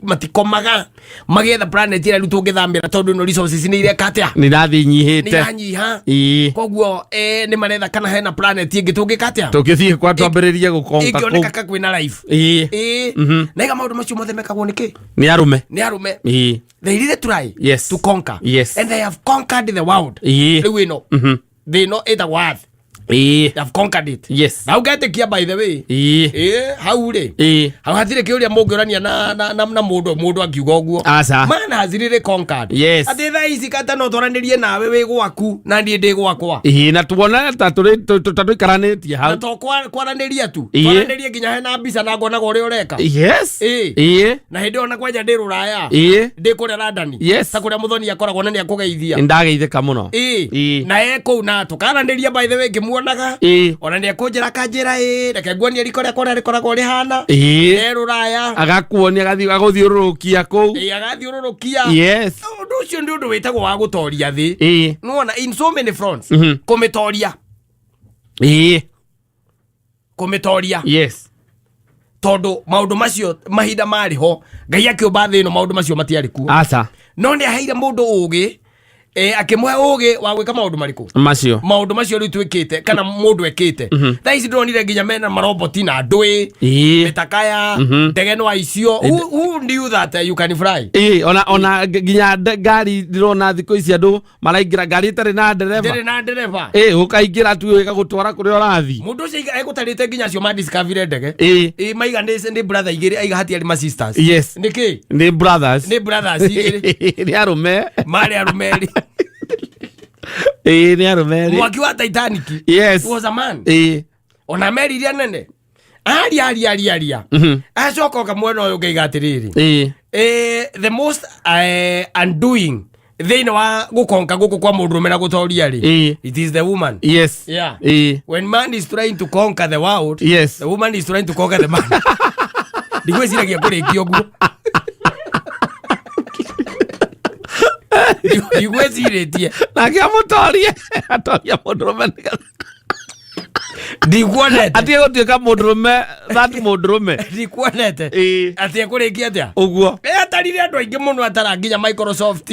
matikomaga magĩetha planet ĩrĩa rĩu tũngĩthamĩra tondũ ĩno resources nĩ ireka atĩa? Nĩ irathiĩ Nĩ inyihĩte. iranyiha. Ĩĩ. Koguo nĩ maretha kana hena planet ĩngĩ tũngĩka atĩa? Tũngĩthiĩ kwa twambĩrĩrie gũkonka Ĩngĩoneka kũu. ka kwĩna life. Ĩĩ. Na iga maũndũ macio mothe mekagwo nĩkĩ? Nĩ arũme. Nĩ arũme. Ĩĩ. They really try Yes. to conquer. Yes. And they have conquered the world. Ĩĩ. Rĩu ĩno thĩ ĩno ĩtagwo earth, Ĩĩ. they have conquered it. Yes. Na ũgetĩkia, by the way, Ĩĩ. hau rĩ, Ĩĩ. hau hatirĩ kĩũria mũngĩũrania na mũndũ angiuga ũguo. Aca. Man has really conquered. Yes. Atĩ thaa ici kata no twaranĩrie nawe wĩ gwaku na niĩ ndĩ gwakwa. Ĩĩ, na tuona ta tũrĩ ta tũikaranĩtie Na hau. to kwaranĩria tu. Ĩĩ. Twaranĩrie nginya hena mbica na ngonaga ũrĩa ũreka. Yes. Ĩĩ. Ĩĩ. Na hĩndĩ ĩyo na kwanja ndĩ rũraya, Ĩĩ. ndĩ kũrĩa London, Yes. ta kũrĩa mũthoni akoragwo na nĩ akũgeithia. Nĩndageithĩka mũno. Ĩĩ. Ĩĩ. Na e kũu na tũkaranĩria, by the way, ngĩmuonaga. Ĩĩ. Ona nĩ ekũnjĩra kanjĩra, ĩ reke nguonie riko rĩakwa ũrĩa rĩkoragwo rĩhana. Ĩĩ. E rũraya. Agakuonia, agathiĩ agũthiũrũrũkia kũu. Ĩĩ, agathiũrũrũkia. Yes. Ũndũ ũcio nĩ ũndũ wĩtagwo wa gũtoria thĩ. Ĩĩ. Nĩwona in so many fronts, kũmĩtoria. Ĩĩ. Kũmĩtoria. Yes. Tondũ maũndũ macio mahinda marĩ ho Ngai akĩũmba thĩ ĩno, maũndũ macio matiarĩ kuo. Aca. No nĩ aheire mũndũ ũgĩ, akĩmũhe ũgĩ wa gwĩka maũndũ marĩkũ? Macio. Maũndũ macio rĩu twĩkĩte kana mũndũ ekĩte thaa ici, ndĩronire nginya mena maroboti na ndũĩ mĩtakaya, ndege no aicio. Who knew that you can fly? Ĩĩ, ona nginya ngari ndĩrona thikũ ici andũ maraingĩra ngari ĩtarĩ na ndereba. Ndĩrĩ na ndereba. Ĩĩ, ũkaingĩra tu ĩgagũtwara kũrĩa ũrathiĩ. Mũndũ ũcio egũtarĩte nginya acio madiscoverire ndege. Ĩĩ. Maiga nĩ brother igĩrĩ, aiga hatiarĩ ma sisters. Yes. Nĩkĩ? Nĩ brothers. Nĩ brothers igĩrĩ. Nĩ arũme. Marĩ arũme erĩ. Ĩĩ, nĩ arũme erĩ. Mwaki wa Titanic was a man. Ona meri iria nene aria aria aria aria, acoka oka mwena ũyũ ngaiga atĩrĩrĩ, the most undoing thĩinĩ wa gũkonka gũkũ kwa mũndũrũme na gũtoria rĩ, it is the woman. Yeah. When man is trying to conquer the world, the woman is trying to conquer the man. Ndigwĩciragia kũrĩkia ũguo. Ndigwĩcirĩtie. Nake amũtorie, atoria mũndũrũme nĩgetha Ndikuonete. Atige gũtuĩka mũndũrũme, that mũndũrũme. Ndikuonete. Atĩ ekũrĩkia atĩa? Ũguo. Atarire andũ aingĩ mũno, atara nginya Microsoft,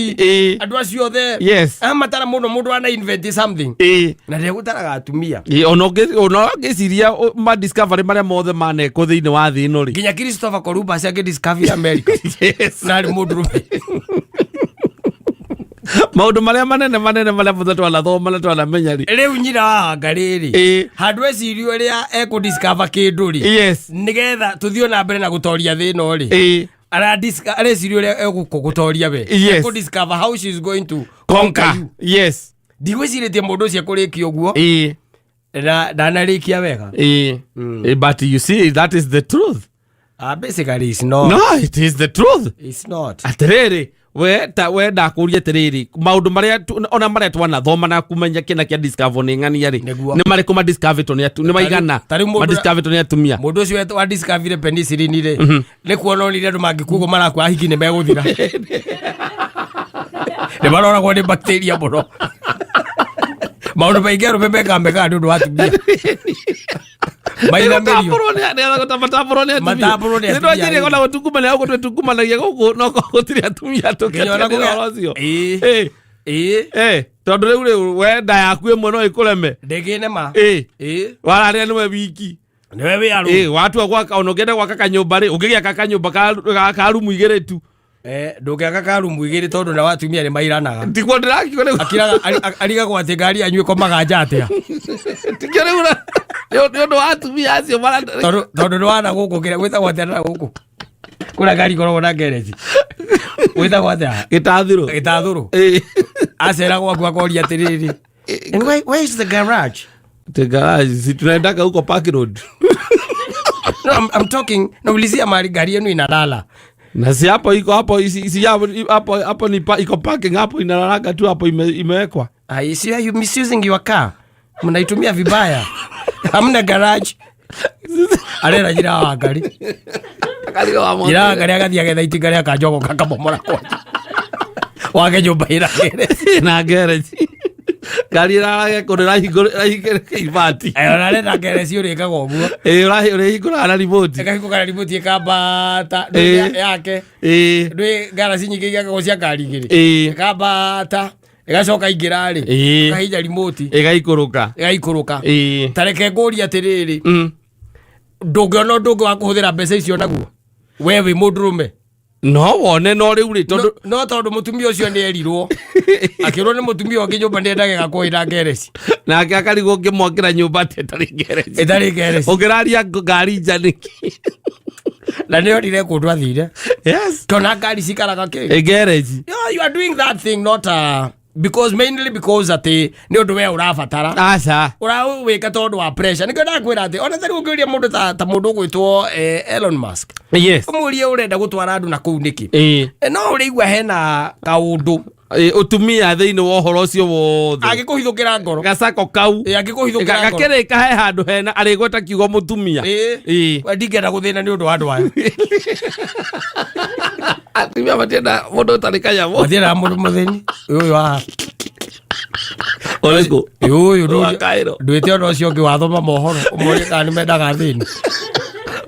andũ acio othe. Amatara mũno, mũndũ ana invent something na ndegũtaraga atumia. Ĩĩ, ona ũngĩciria ma discovery marĩa mothe manekwo thĩinĩ wa thĩ ĩno rĩ. Nginya Christopher Columbus akĩdiscover America na arĩ mũndũrũme. Maũndũ marĩa manene manene marĩa mothe twanathoma na twanamenya rĩ. Rĩu nyina wa hanga rĩrĩ, handũ ecirio ũrĩa ekũdiscover kĩndũ rĩ, nĩgetha tũthiĩ na mbere na gũtoria thĩ ĩno rĩ, areciria ũrĩa egũtoria we. Ekũdiscover how she is going to conquer Conquer you. Yes. Ndigwĩcirĩtie mũndũ ũcio ekũrĩkia ũguo na ndanarĩkia wega. Ĩĩ, but you see, that is the truth. Basically it's not. No, it is the truth. It's not. Atĩrĩrĩ, we ta we ndakũria atĩrĩrĩ, maũndũ marĩa ona marĩa twanathoma na kumenya kĩna kĩa discover nĩ ng'ania rĩ, Nĩguo. nĩ marĩkũ madiscoverĩtwo nĩ nĩ maigana Ta rĩu madiscoverĩtwo nĩ atumia? Mũndũ ũcio wa discover penicillin rĩ, nĩ kuona onire andũ mangĩkua ũguo marakua, ahiki nĩ megũthira, nĩ maroragwo nĩ bacteria mũno. Maũndũ maingĩ arũme mekaga mekaga nĩ ũndũ wa atumia mainamĩrio. Matambũrwo nĩ Matambũrwo nĩ atumia. atumia. Nĩtwanjirie kona gũtungumania gũkũ, twĩtungumanagia gũkũ no gũtirĩ atumia Nginya ona tũkĩatia ũhoro ũcio. Ĩĩ. Ĩĩ. Tondũ rĩu rĩ wenda yaku ĩmwe no ĩkũreme. Ndĩngĩnema. Ĩ. Ĩ. Wararĩa nĩwe wiki. Nĩwe wĩ arũ. Ĩ, watua gwaka, ona ũngĩenda gwaka kanyũmba rĩ, ũngĩgĩaka kanyũmba ka rumu igĩrĩ tu. Eh, ndũngĩaka ka rumu igĩrĩ tondũ na watumia nĩ mairanaga. Tiguo ndĩrakiuga rĩu. Akiraga arigagwo atĩ ngari yanyu ĩkomaga nja atĩa. Tikio rĩu nĩ ũndũ wa atumia acio mara. Tondũ nĩ wana gũkũ kĩrĩa gwĩtagwo atĩa na gũkũ. Kũrĩa ngari ikoragwo na ngereji. Gwĩtagwo atĩa? Gĩtathũrũ. Gĩtathũrũ. Ĩ. Acera gwaku akoria atĩrĩrĩ. And where is the garage? The garage, si tunaendaga huko Park Road. No, I'm talking, naulizia mahali gari yenu inalala. Na si hapo iko hapo si hapo hapo ni iko parking hapo inalalaga tu hapo imewekwa. I see you misusing your car. Mnaitumia vibaya. Hamna garage. Arera jira wa ngari. Jira wa ngari agathiĩ agetha itinga rĩa kanjogo kakamomora kwanja. Wake nyũmba ĩna garage. Na garage. Ngari ĩrarage kũndũ ĩrahingũrĩra ibati. Eh, ona arenda garage ũrĩkaga ũguo. Ĩ, ũrĩhingũraga na remote. Ĩkahingũka na remote ĩkambata. Ĩ. Yake. Ĩ. Ndwĩ garage nyingĩ iakagwo cia ngari igĩrĩ. Ĩ. Ĩkambata. Ĩgacoka ingĩra rĩ. Ĩ. Ĩkahihinya remote. Ĩgaikũrũka. Ĩgaikũrũka. Ĩ. Ta reke ngũrie atĩrĩrĩ. Ndũngĩona ũndũ ũngĩ wa kũhũthĩra mbeca icio naguo? We wĩ mũndũrũme. No wone no rĩu rĩ tondũ No tondũ mũtumia ũcio nĩ erirwo. Akĩrwo nĩ mũtumia ũngĩ nyũmba nĩ endaga gakwo ĩna ngereci. Nake akarigwo ũngĩmwakĩra nyũmba atĩ ĩtarĩ ngereci. Ĩtarĩ ngereci. Ũngĩraria ngari nja nĩkĩ? Na nĩ onire kũndũ athire. Yes. Tona ngari cikaraga kĩ? Ĩ ngereci. Yeah, you are doing that thing not because mainly because atĩ nĩ ũndũ we ũrabatara. Aca. Ũrawĩka tondũ wa pressure. Nĩkĩo ndakwĩra atĩ ona tarĩu ũngĩũria mũndũ ta mũndũ ũgwĩtwo Elon Musk. Yes. Ũmũrie ũrenda gũtwara andũ na kũu nĩkĩ? Ĩ. No ũrĩigua hena kaũndũ. Ĩ, ũtumia thĩinĩ wa ũhoro ũcio wothe. Angĩkũhithũkĩra ngoro. Gacako kau. Ĩ, angĩkũhithũkĩra ngoro. Gakĩrĩka he handũ hena arĩgweta kiugo mũtumia. Ĩ. Ĩ. We ndingĩenda gũthĩna nĩ ũndũ wa andũ aya. Atumia matienda mũndũ ũtarĩ kanyamũ. Matiendaga mũndũ mũthĩni. Ũyũ wa. Ũrĩkũ? Ũyũ Wa Cairo. ndwĩte ona ũcio ũngĩ wathoma mohoro ũmorie kana nĩ mendaga athĩni.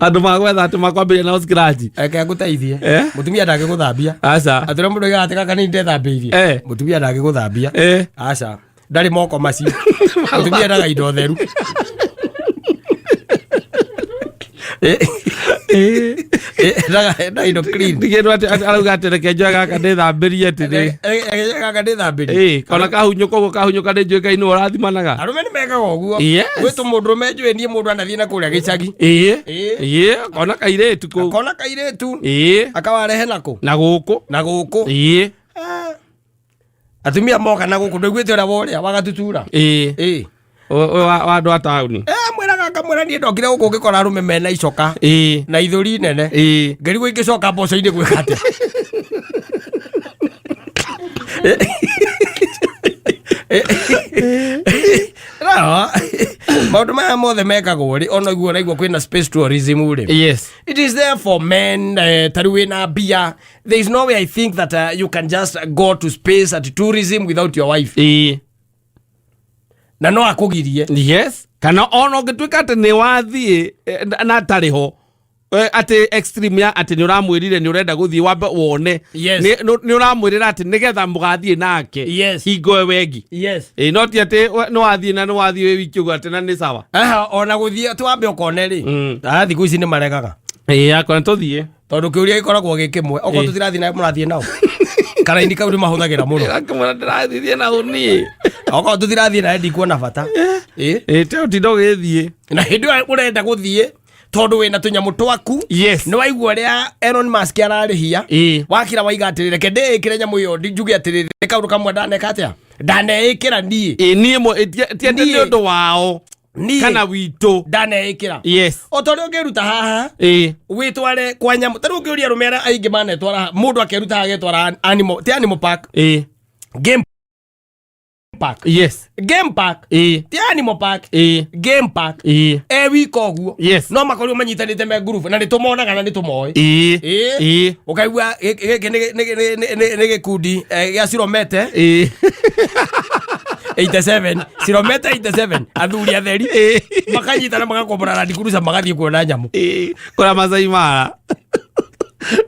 Andũ magwetha atĩ makwambĩrĩria nao scratch. Reke ngũteithie. Eh? Mũtumia ndangĩgũthambia. Aca. Atĩ ũrĩa mũndũ oigaga atĩ gaka nĩ ndethambĩirie. Eh. Mũtumia ndangĩgũthambia. Eh. Aca. Ndarĩ moko macio. Mũtumia endaga indo theru. Endaga indo clean. Ndigĩrwo atĩ arauga atĩ reke njoe gaka ndĩthambĩrie atĩ nĩ. Gaka ndĩthambĩrie. Ĩ, kona kahunyũka ũguo kahunyũka nĩ njũĩ Ngai nĩwe ũrathimanaga. Arũme nĩ mekaga ũguo. Yes. Gwĩ tũmũndũrũme njũĩ niĩ mũndũ anathiĩ na kũrĩa gĩcagi. Ĩ. Ĩ. Ĩ, kona kairĩtu kũu. Akona kairĩtu. Ĩ. Akawarehe nakũ? Na gũkũ. Na gũkũ. Ĩ. Atumia moka na gũkũ ndũiguĩte ũrĩa worĩa wagatutura. Ĩ. Ĩ. Ũyũ wa andũ a taũni. Mwĩraga ngamwĩra niĩ ndokire gũkũ ngĩkora arũme mena icoka. Ĩ. Na ithũri nene. Ĩ. Ngĩrigwo ingĩcoka mboco-inĩ gwĩka atĩa. No, maũndũ maya mothe mekagwo rĩ ona ũguo ũraigua kwĩna space tourism rĩ. Yes. It is there for men, ta rĩu wĩna mbia. There is no way I think that you can just go to space at tourism without your wife. Ĩ. Na no akũgirie. Yes. Kana ona ũngĩtuĩka atĩ nĩ wathiĩ na atarĩ ho atĩ extreme ya atĩ nĩ ũramwĩrire nĩ ũrenda gũthiĩ wambe wone. Yes. Nĩ ũramwĩrĩra atĩ nĩgetha mũgathiĩ nake. Yes. Hingo ĩyo wengi. Yes. Ĩ, no ti atĩ nĩ wathiĩ na nĩ wathiĩ wĩ wiki ũguo atĩ na nĩ sawa. Aha, ona gũthiĩ twambe ũkone rĩ. Ah, thikũ ici nĩ maregaga. Ĩ, akona tũthiĩ. Tondũ kĩũria gĩkoragwo gĩ kĩmwe. Okorwo tũtirathiĩ nawe mũrathiĩ nao. Karaini kau nĩ mahũthagĩra mũno. Akĩmwĩra ndĩrathiĩ na niĩ. Okorwo tũtirathiĩ nawe ndikuona bata. Ĩ. Ĩ, te ũtinda ũgĩthiĩ. Na hĩndĩ ĩyo ũrenda gũthiĩ tondũ wĩna tũnyamũ twaku. Yes. Nĩ waigua ũrĩa Elon Musk ararĩhia. Ĩ. Wakira waiga atĩrĩ reke ndĩĩkĩre nyamũ ĩyo njuge atĩrĩrĩ nĩ kaũndũ kamwe ndaneka atĩa ndaneĩkĩra niĩ. Ĩ, niĩ ti atĩ Niĩ. nĩ ũndũ wao. Niĩ. Kana witũ. Ndaneĩkĩra. Yes. O ta ũrĩa ũngĩruta haha. Ĩ. Wĩtware kwa nyamũ. Ta rĩu ũngĩũria arũme arĩa aingĩ manetwara haha, mũndũ akeruta haha agetwara animal, ti animal park. Ĩ. Game park. Yes. Game park. Ĩ. Ti animal park. Ĩ. Game park. Ĩ. E wika ũguo. Yes. No makorirwo manyitanĩte me ngurubu na nĩ tũmonaga na nĩ tũmoĩ. Ĩ. Ĩ. Ĩ. Ũkaigua gĩkĩ nĩ gĩkundi gĩa Ciromete. Ĩ. 87. Ciromete 87. Athuri atheri. Ĩ. Makanyitana magakombora Land Cruiser magathiĩ kuona nyamũ. Ĩ. Kũrĩa Masai Mara.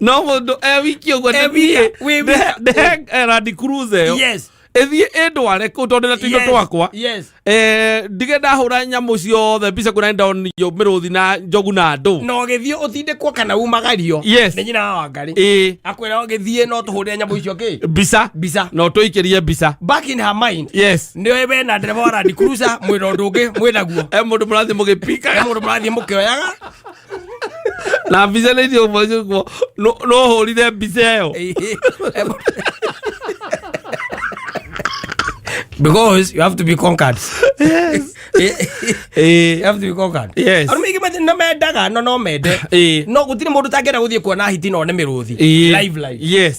No mũndũ e wiki ũguo E nĩ niĩ. wika, wĩ wika. Ndehe Land Cruiser ĩyo. Yes. Ĩthiĩ ĩndware kũu tondũ na tũindo twakwa. Ndige ndahũra nyamũ ciothe mbica kuona ndonio mĩrũthi na njogu na ndũ. Na ũgĩthiĩ ũtindĩkwo kana umagario nĩ nyina wa Wangarĩ. Akwĩra ũgĩthiĩ no tũhũrĩre nyamũ icio kĩ? Mbica. Mbica. Na ũtũikĩrie mbica. Back in her mind. Nĩ we na ndereba wa Land Cruiser mwĩna ũndũ ũngĩ mwĩnaguo. E mũndũ mũrathiĩ mũgĩpikaga. E mũndũ mũrathiĩ mũkĩoyaga. Na mbica nĩ icio ũmwe ũguo no hũrire mbica ĩyo. Because you have to be conquered. You have to be conquered. Arũme aingĩ no mendaga no no mende. No gũtirĩ mũndũ ũtangĩenda gũthiĩ kuona hiti na one mĩrũthi. Live live.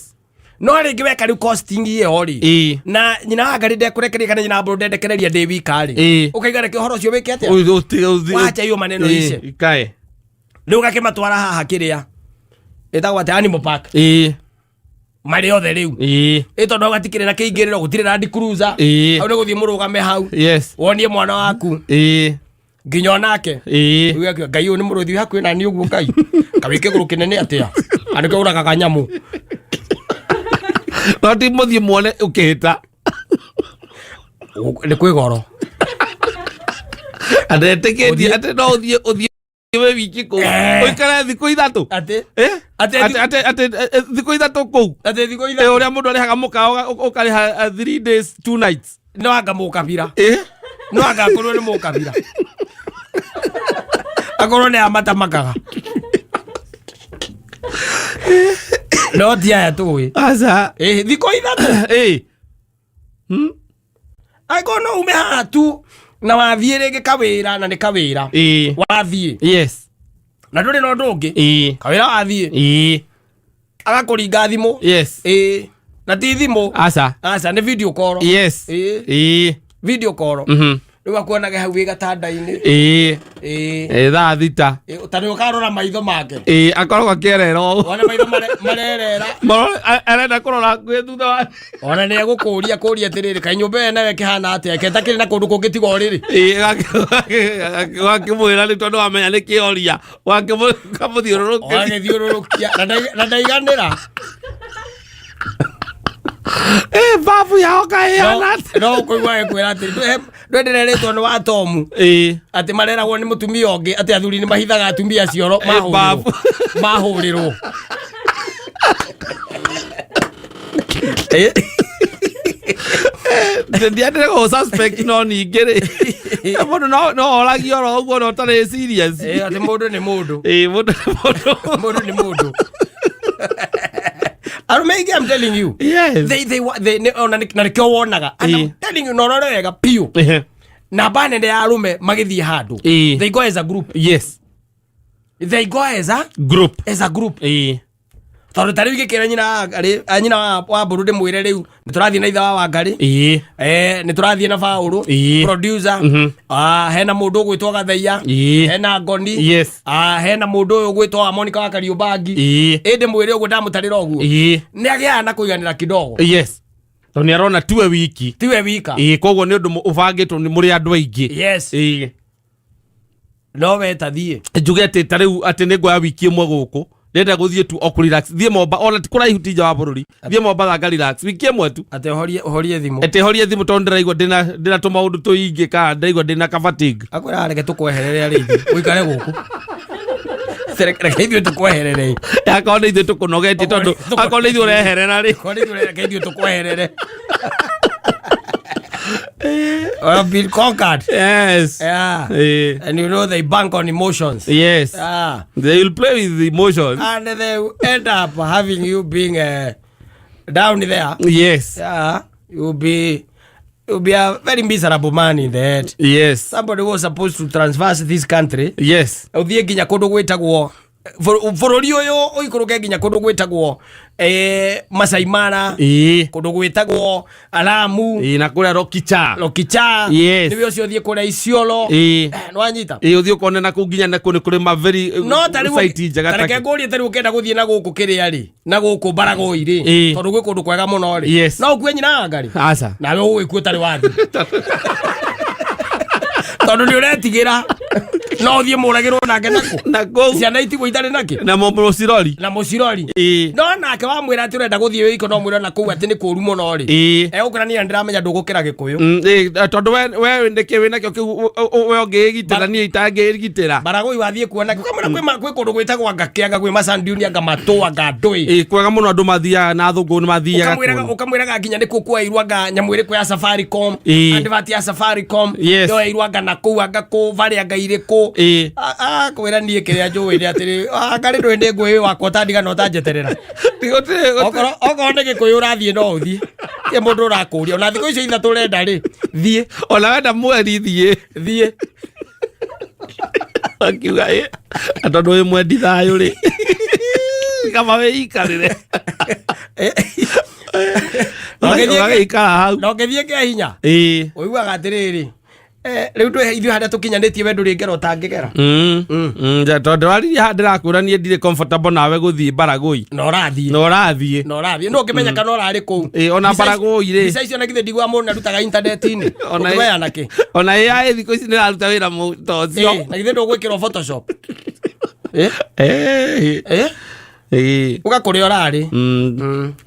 No rĩngĩ weka rĩu costing ĩyo rĩ. Na nyina wa Ngarĩ ndekũrekereria kana nyina wa Mbũrũ ndendekereria ndĩ wika rĩ. Ũkaiga reke ũhoro ũcio wĩke atĩa? Wacha hiyo maneno ishe. Ikae. Rĩu ũgakĩmatwara haha kĩrĩa. Ĩtagwo atĩa Animal Park. Marĩ othe rĩu. Ĩ tondũ hau hatikĩrĩ na kĩingĩrĩro gũtirĩ Land Cruiser. Hau nĩ gũthiĩ mũrũgame hau. Wonie mwana waku. Nginya onake. Uge akiuga, Ngai ũyũ nĩ mũrũthi wĩ hakuhĩ na niĩ ũguo Ngai. Kawĩ kĩgũrũ kĩnene atĩa? Na nĩkĩo ũragaga nyamũ. No ti mũthiĩ muone ũkĩhĩta. Nĩ kwĩ goro. Andetĩkĩtie atĩ no ũthiĩ ũthiĩ wĩ wiki kũu. Ũikare thikũ 3. Atĩ? Atĩ Atĩ atĩ thikũ 3 kũu. Atĩ thikũ 3. Ũrĩa mũndũ arĩhaga mũkawa ũkarĩha 3 days 2 nights. No anga mũkabira. No anga akorwo nĩ mũkabira. Akorwo nĩ amatamakaga. No ti aya tũĩ. Aca. Thikũ 3. Angĩkorwo no ume haha tu na wathiĩ rĩngĩ kawĩra na nĩ kawĩra. Wathiĩ. Na ndũrĩ na ũndũ ũngĩ. Kawĩra wathiĩ. Agakũringa thimũ. Na ti thimũ. Aca. Aca, nĩ video call. Video call. Rĩu akuonaga hau wĩ gatanda-inĩ. Thaa 6. Ta nĩ ũkarora maitho make. Akoragwo akĩerera ũũ. Wona maitho marerera. Arenda kũrora hakuhĩ thutha wa. Ona nĩ egũkũria kũria atĩrĩrĩ, kaĩ nyũmba ĩyo nayo ĩkĩhana atĩa? Ĩkĩtakĩrĩ na kũndũ kũngĩ tiga ũrĩrĩ. Wakĩmwĩra rĩu tondũ wamenya nĩ kĩoria. Wakamũthiũrũrũkĩria. Wagĩthiũrũrũkia. Na ndaiganĩra. Babu yao kaĩ ĩhana atĩa? No ũkũigua agĩkwĩra atĩrĩ, ndwendererĩtwo nĩ wa Tomu. Atĩ mareragwo nĩ mũtumia ũngĩ atĩ athuri nĩ mahithaga atumia cioro Babu. mahũrĩrwo. Ndiendire gũ suspect no ningĩ rĩ. Mũndũ no oragie oro ũguo no ũtarĩ serious. Atĩ mũndũ nĩ mũndũ. Mũndũ nĩ mũndũ. Mũndũ nĩ mũndũ. Arũme aingĩ, I'm telling you. They, ona na nĩkĩo wonaga. And I'm telling you, na ũrore wega biũ. Namba nene ya arũme magĩthiĩ handũ. They go as a group. They go as a Group. As a group. Tondũ ta rĩu ingĩkĩra nyina wa Ngarĩ, nyina wa Mbũrũ ndĩmwĩre rĩu nĩ tũrathiĩ na ithe wa Wangarĩ. Nĩ tũrathiĩ na Baũrũ, producer. Hena mũndũ ũgwĩtwo Gathaiya. Hena Ngoni. Hena mũndũ ũyũ ũgwĩtwo wa Monica wa Kariũmbangi. Ĩ ndĩmwĩre ũguo ndamũtarĩra ũguo. Nĩ agĩaga na kũiganĩra kidogo. Tondũ nĩ arona tiwe wiki. Tiwe wika. Koguo nĩ ũndũ ũbangĩtwo nĩ mũrĩ andũ aingĩ. No we ta thiĩ. Njuge atĩ ta rĩu atĩ nĩ nguoya wiki ĩmwe gũkũ ndĩrenda gũthiĩ tu o kũ relax thiĩ Momba ona ti kũraihu ti nja wa bũrũri thiĩ Mombatha nga relax wiki ĩmwe tu. Atĩ ũhorie thimũ. Atĩ horie thimũ tondũ ndĩraigua ndĩna tũmaũndũ tũingĩ kana ndĩraigua ndĩna ka fatigue. Akwĩra reke tũkweherere arĩa ithuĩ ũikare gũkũ. Reke ithuĩ tũkweherere. Akorwo nĩ ithuĩ tũkũnogetie tondũ akorwo nĩ ithuĩ ũreherera rĩ. Akorwo nĩ ithuĩ reke ithuĩ tũkweherere. I've been conquered. Yeah. And you know they bank on emotions. They will play with the emotions. And they end up having you being down there. Yeah. You'll be a very miserable man in the head. Somebody was supposed to transverse this country. Uthiĩ nginya kũndũ gwĩtagwo bũrũri ũyũ ũikũrũke nginya kũndũ gwĩtagwo Masai Mara. Kũndũ gwĩtagwo Lamu. Na kũrĩa Lokicha. Lokicha. Nĩwe ũcio ũthiĩ kũrĩa Isiolo. Nĩwanyita? Ũthiĩ ũkone na kũu nginya na kũu nĩ kũrĩ ma very, No ta rĩu site njega ta reke ta ngũrie ta rĩu ũkĩenda gũthiĩ na gũkũ kĩrĩa rĩ, na gũkũ Baragoi rĩ, tondũ gwĩ kũndũ kwega mũno rĩ. No ũkue nyina wa Ngarĩ? Aca. Nawe ũgũgĩkua ũtarĩ wathiĩ. Tondũ nĩ ũretigĩra. No ũthiĩ mũragĩrwo nake nakũ? Na kũu. Ciana itigwo itarĩ nakĩ? Na mũcirori. Na mũcirori. No nake Onake wamwĩra atĩ ũrenda gũthiĩ wĩiko no mwĩre na kũu atĩ nĩ kũru mũno rĩ, egũkwĩra niĩ ndĩramenya ndũgũkĩra Gĩkũyũ. Tondũ we nĩkĩ wĩ nakĩo kĩu we ũngĩĩgitĩra niĩ itangĩĩgitĩra. Baragoi wathiĩ kuona ũkamwĩra kwĩ kũndũ gwĩtagwo anga kĩanga, kwĩ macandiuni, anga matũ, anga ndũĩ. Kwega mũno andũ mathiaga na athũngũ nĩ mathiaga Ũkamwĩraga kuona. Ũkamwĩraga nginya nĩ kũ kuoeirwo anga nyamũ ĩrĩkũ ya Safaricom, advert ya Safaricom yoeirwo anga na kũu, anga kũ varĩ, anga irĩkũ. Kwĩra niĩ kĩrĩa njũĩ nĩ atĩrĩ, anga rĩ ndũĩ nĩ ngũĩ wakwa ũtandiga na ũtanjeterera. Okorwo nĩ Gĩkũyũ ũrathiĩ no ũthiĩ, tie mũndũ ũrakũria ona thikũ icio 3 ũrenda rĩ, thiĩ. Ona wenda mweri thiĩ. Thiĩ. Akiuga ĩ na tondũ wĩ mwendi thayũ rĩ, kaba wĩikarĩre. Ũgagĩikara hau. Na ũngĩthiĩ kĩa hinya, ũiguaga atĩrĩrĩ, rĩu twĩ ithuĩ harĩa tũkinyanĩtie, we ndũrĩ ngero ũtangĩgera. Tondũ waririe haha ndĩrakwĩra niĩ ndirĩ comfortable nawe gũthiĩ Baragoi. Na ũrathiĩ. Na ũrathiĩ. Na ũrathiĩ no ũngĩmenya kana ũrarĩ kũu. Ona Baragoi rĩ. Mbica icio na githĩ ndiguaga mũndũ arutaga intaneti-inĩ? Ũngĩmenya na kĩ? Ona AI thikũ ici nĩ ĩraruta wĩra ta ũcio. Na githĩ ndũgwĩkĩrwo Photoshop? Uga kũrĩa ũrarĩ.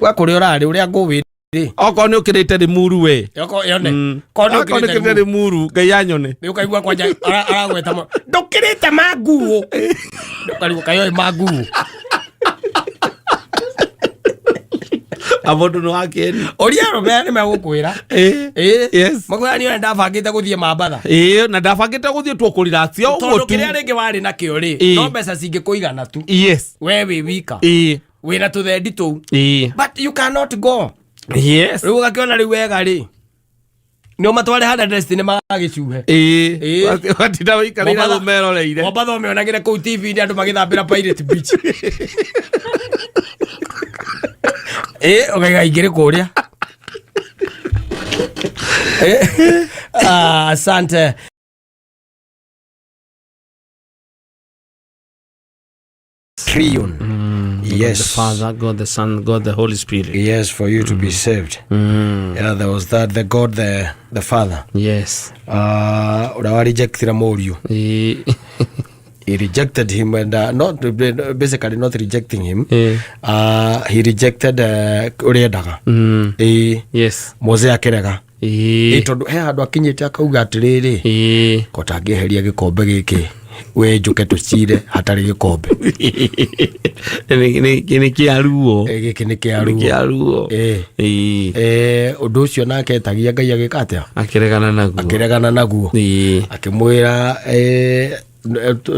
Uga kũrĩa ũrarĩ ũrĩa ngũĩ rĩ. Okorwo nĩ ũkĩrĩte Limuru we. Yone. Korwo nĩ Okorwo nĩ ũkĩrĩte ũkĩrĩte Limuru, Ngai anyone. Nĩ ũkaigua kwanja aragweta mũno, ndũkĩrĩte manguũ, ũkarigwo kayoĩ manguũ. Na mũndũ nĩ wa kĩeni. Ũria arũme aya nĩ megũkwĩra. Makwĩra niĩ ona ndabangĩte gũthiĩ Mambatha. Na ndabangĩte gũthiĩ tuo kũrelax o ũguo tondũ tu. Kĩrĩa rĩngĩ warĩ nakĩo rĩ, no mbeca cingĩkũigana tu. We wĩ wika, wĩna tũthendi tũu, but you cannot go. Rĩu ũgakĩona rĩu wega rĩ, nĩ ũmatware harĩa destiny magagĩcuhe. Watinda wĩikarĩire ũmeroreire. Mombatha ũmĩonagĩre kũu TV-inĩ andũ magĩthambĩra Pirate Beach. Ũkaiga ingĩrĩ kũrĩa. Asante. Triune. Yes. The Father, God the Son, God the Holy Spirit. Yes, for you to be saved. Yeah, there was that, the God the Father. Ũrĩa wa rejectire mũriũ. He rejected him and not basically not rejecting him. He rejected ũrĩa endaga. Mose akĩrega. Tondũ he handũ akinyĩte akauga atĩrĩrĩ, ko tangĩeheria gĩkombe gĩkĩ we njũke tũcire hatarĩ gĩkombe. Nĩ kĩa ruo. Gĩkĩ nĩ kĩa Nĩ ruo. kĩa ruo. Ũndũ ũcio nake etagia Ngai agĩka atĩa? Akĩregana naguo. Akĩregana naguo. Akĩmwĩra,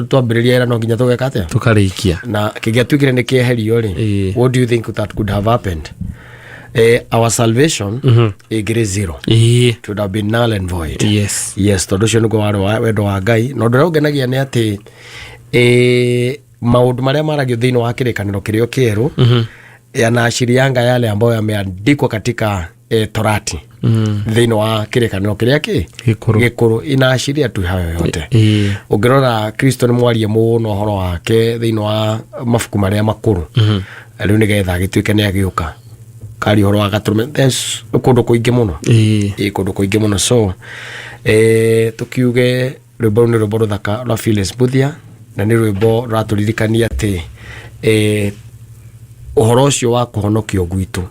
twambĩrĩria ĩra no nginya tũgeka atĩa? Tũkarĩkia. Na kĩngĩatuĩkire nĩ kĩeherio rĩ, what do you think that could have happened? Our salvation ĩngĩrĩ zero. It would have been null and void. Yes, tondũ ũcio nĩguo warĩ wendo wa Ngai. Na ũndũ ũrĩa ũngenagia nĩ atĩ, maũndũ marĩa maragio thĩinĩ wa kĩrĩkanĩro kĩrĩa kĩerũ yanaashirianga yale ambayo yameandikwa katika Torati, thĩinĩ wa kĩrĩkanĩro kĩrĩa kĩ Gĩkũrũ. Gĩkũrũ, inaashiria tu hayo yote. Ũngĩrora Kristo nĩ mwarie mũno ũhoro wake thĩinĩ wa mabuku marĩa makũrũ. Rĩu nĩgetha agĩtuĩke nĩ agĩũka karia ũhoro wa gatũrũme. There's kũndũ kũingĩ mũno. Kũndũ kũingĩ mũno. So tũkiuge rwĩmbo rũu nĩ rwĩmbo rũthaka rwa Phyllis Mbuthia, na nĩ rwĩmbo rũratũririkania atĩ ũhoro ũcio wa kũhonokio gwitũ,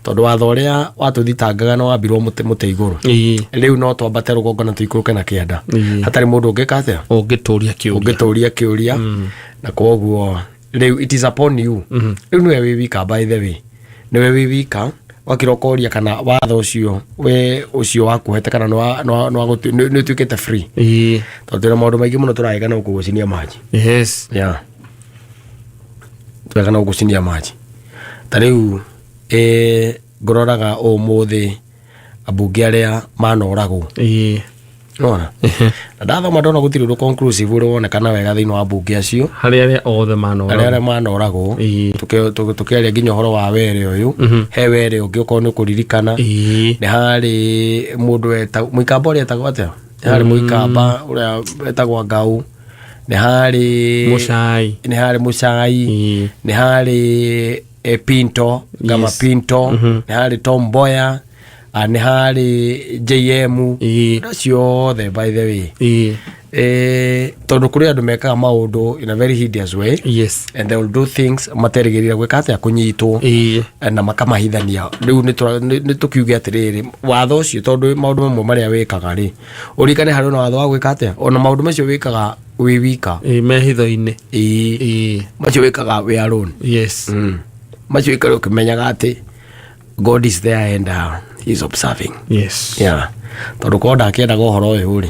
tondũ watho ũrĩa watũthitangaga na wambirwo mũtĩ igũrũ, rĩu no twambate rũgongo na tũikũrũke na kĩanda hatarĩ mũndũ ũngĩka atĩa? Ũngĩtũria kĩũria. Ũngĩtũria kĩũria. Na koguo rĩu it is upon you. Rĩu nĩwe wĩ wika, by the way, nĩwe wĩ wika wakira ũkoria kana watho ũcio we ũcio wakuhete kana nĩ ũtuĩkĩte free, tondũ twĩna maũndũ maingĩ mũno tũragĩka na gũkũ gũcinia maji. Yeah, tũreka na gũcinia maji. Ta rĩu ngũroraga ũmũthĩ ambunge arĩa manoragwo, nona na ndathoma ndona gũtirĩ ũndũ conclusive ũrĩa wonekana wega thĩinĩ wa mbunge acio. Harĩ arĩa othe arĩa manora. Arĩa manoragwo. Tũkĩaria nginya ũhoro wa were ũyũ, he were ũngĩ ũkorwo nĩ ũkũririkana. Nĩ harĩ mũndũ mũikamba ũrĩa etagwo atĩa? Nĩ harĩ mũikamba ũrĩa etagwo Ngau, nĩ harĩ Mũcai. Nĩ harĩ Mũcai. Nĩ harĩ Pinto Gama. Pinto, nĩ harĩ Tom Mboya, nĩ harĩ JM. Andũ acio othe, by the way. Tondũ kũrĩ andũ mekaga maũndũ in a very hideous way, and they will do things materĩgĩrĩire gwĩka atĩa, kũnyitwo, na makamahithania. Rĩu nĩ tũkiuge atĩrĩrĩ, watho ũcio, tondũ maũndũ mamwe marĩa wĩkaga rĩ, ũririkane harĩ na watho wa gwĩka atĩa, ona maũndũ macio wĩkaga wĩ wika. Ĩĩ, mehitho-inĩ. Ĩĩ. Macio wĩkaga wĩ alone. Macio wĩkaga ũkĩmenyaga atĩ God is there and he is observing. Yeah. Tondũ korwo ndakĩendaga ũhoro ũyũ rĩ,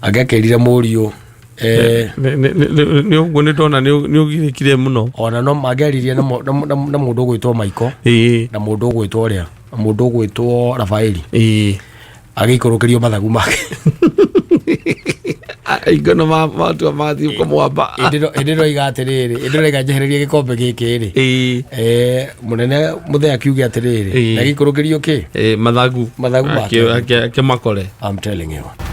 angĩakĩrire mũriũ Nĩ ũguo, nĩ ndona nĩ ũgirĩkire mũno. Ona no mangĩaririe na mũndũ ũgwĩtwo Michael, na mũndũ ũgwĩtwo ũrĩa, na mũndũ ũgwĩtwo Rafaeli, agĩikũrũkĩrio mathagu make. Aingono matua mathiĩ kũmwamba. Ĩndĩ roiga atĩrĩrĩ, ĩndĩ roiga njehererie gĩkombe gĩkĩ rĩ, mũnene mũthee akiuge atĩrĩrĩ, na gĩikũrũkĩrio kĩ? Mathagu. Mathagu make. Akĩmakore. I'm telling you.